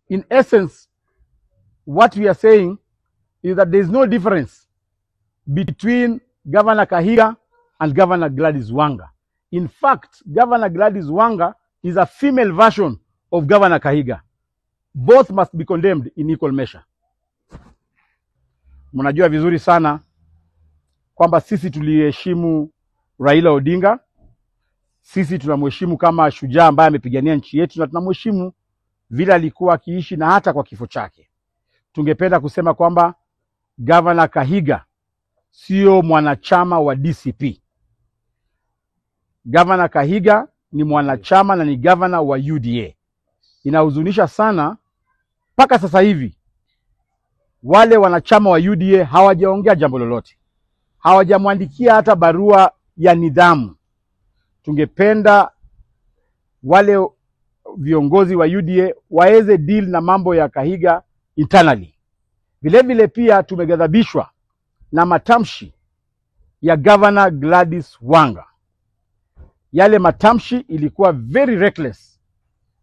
In essence, what we are saying is that there is no difference between Governor Kahiga and Governor Gladys Wanga. In fact, Governor Gladys Wanga is a female version of Governor Kahiga. Both must be condemned in equal measure. Mnajua vizuri sana kwamba sisi tuliheshimu Raila Odinga. Sisi tunamheshimu kama shujaa ambaye amepigania nchi yetu na tunamheshimu vile alikuwa akiishi na hata kwa kifo chake. Tungependa kusema kwamba Governor Kahiga sio mwanachama wa DCP. Governor Kahiga ni mwanachama na ni governor wa UDA. Inahuzunisha sana mpaka sasa hivi wale wanachama wa UDA hawajaongea jambo lolote, hawajamwandikia hata barua ya nidhamu. Tungependa wale viongozi wa UDA waweze deal na mambo ya Kahiga internally. Vile vile pia tumeghadhabishwa na matamshi ya Governor Gladys Wanga. Yale matamshi ilikuwa very reckless.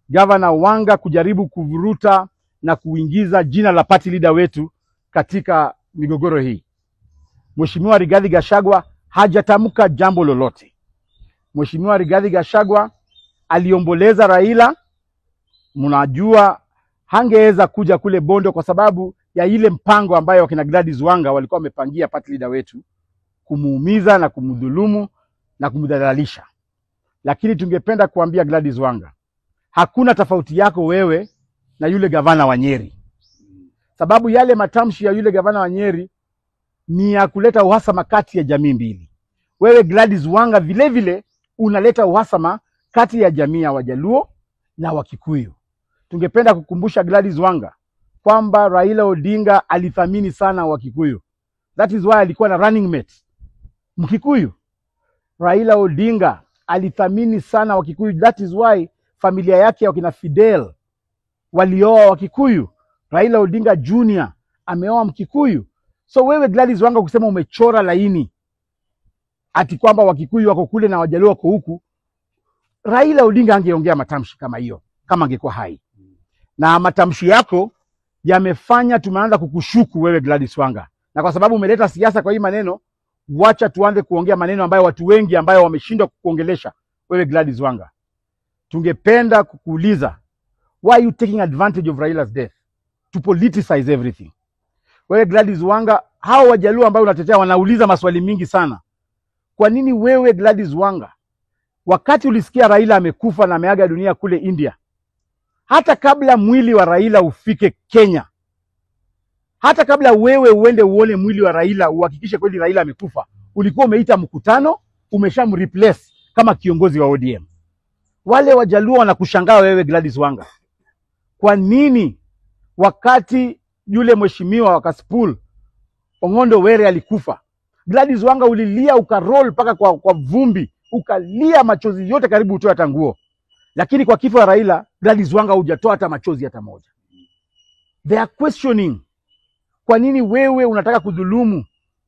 Governor Wanga kujaribu kuvuruta na kuingiza jina la party leader wetu katika migogoro hii. Mheshimiwa Rigathi Gachagua hajatamka jambo lolote. Mheshimiwa Rigathi Gachagua aliomboleza Raila. Mnajua hangeweza kuja kule Bondo kwa sababu ya ile mpango ambayo wakina Gladys Wanga walikuwa wamepangia party leader wetu kumuumiza na kumdhulumu na kumdhalalisha. Lakini tungependa kuambia Gladys Wanga, hakuna tofauti yako wewe na yule gavana wa Nyeri, sababu yale matamshi ya yule gavana wa Nyeri ni ya kuleta uhasama kati ya jamii mbili. Wewe Gladys Wanga vile vile unaleta uhasama kati ya jamii ya Wajaluo na Wakikuyu. Tungependa kukumbusha Gladys Wanga kwamba Raila Odinga alithamini sana Wakikuyu. That is why alikuwa na running mate Mkikuyu. Raila Odinga alithamini sana Wakikuyu. That is why familia yake wakina Fidel walioa Wakikuyu. Raila Odinga Junior ameoa Mkikuyu. So wewe Gladys Wanga kusema umechora laini ati kwamba Wakikuyu wako kule na Wajaluo wako huku, Raila Odinga angeongea matamshi kama hiyo kama angekuwa hai. Na matamshi yako yamefanya tumeanza kukushuku wewe Gladys Wanga. Na kwa sababu umeleta siasa kwa hii maneno, wacha tuanze kuongea maneno ambayo watu wengi ambayo wameshindwa kukuongelesha wewe Gladys Wanga. Tungependa kukuuliza, why are you taking advantage of Raila's death to politicize everything? Wewe Gladys Wanga, hao Wajaluo ambao unatetea wanauliza maswali mingi sana. Kwa nini wewe Gladys Wanga, wakati ulisikia Raila amekufa na ameaga dunia kule India, hata kabla mwili wa Raila ufike Kenya, hata kabla wewe uende uone mwili wa Raila uhakikishe kweli Raila amekufa, ulikuwa umeita mkutano, umeshamreplace kama kiongozi wa ODM. Wale Wajaluo wanakushangaa wewe Gladys Wanga. Kwa nini wakati yule mheshimiwa wa Kasipul Ong'ondo Were alikufa, Gladys Wanga ulilia ukaroll mpaka kwa vumbi, ukalia machozi yote karibu utoe hata nguo. Lakini kwa kifo ya Raila, Gladys Wanga hujatoa hata machozi hata moja. They are questioning, kwa nini wewe unataka kudhulumu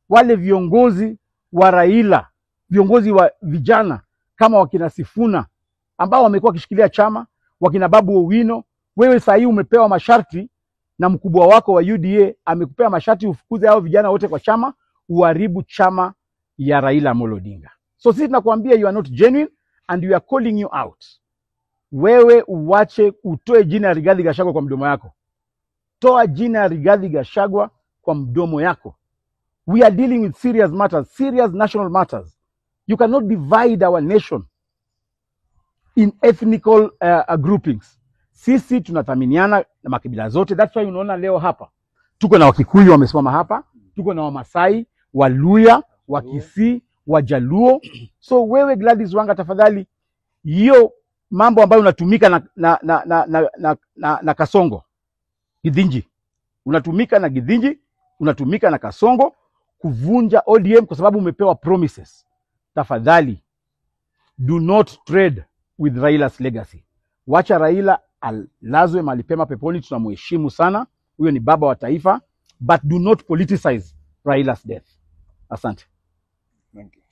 wale viongozi wa Raila, viongozi wa vijana kama wakina Sifuna ambao wamekuwa wakishikilia chama, wakina Babu Owino. Wewe saa hii umepewa masharti na mkubwa wako wa UDA amekupea masharti ufukuze hao vijana wote kwa chama, uharibu chama ya Raila Amolo Odinga. So sisi tunakuambia you are not genuine and we are calling you out. Wewe uwache, utoe jina ya Rigathi Gachagua kwa mdomo yako. Toa jina ya Rigathi Gachagua kwa mdomo yako. We are dealing with serious matters, serious national matters. You cannot divide our nation in ethnical groupings. Sisi tunathaminiana na makabila zote. That's why unaona leo hapa tuko na Wakikuyu wamesimama hapa, tuko na Wamasai, Waluya, Wakisii, Wajaluo. So wewe Gladys Wanga, tafadhali, hiyo mambo ambayo unatumika na Kasongo Githinji, unatumika na Githinji, unatumika na Kasongo kuvunja ODM kwa sababu umepewa promises. Tafadhali, do not trade with Raila's legacy. Wacha Raila alazwe mahali pema peponi, tunamheshimu sana, huyo ni baba wa taifa, but do not politicize Raila's death. Asante. Thank you.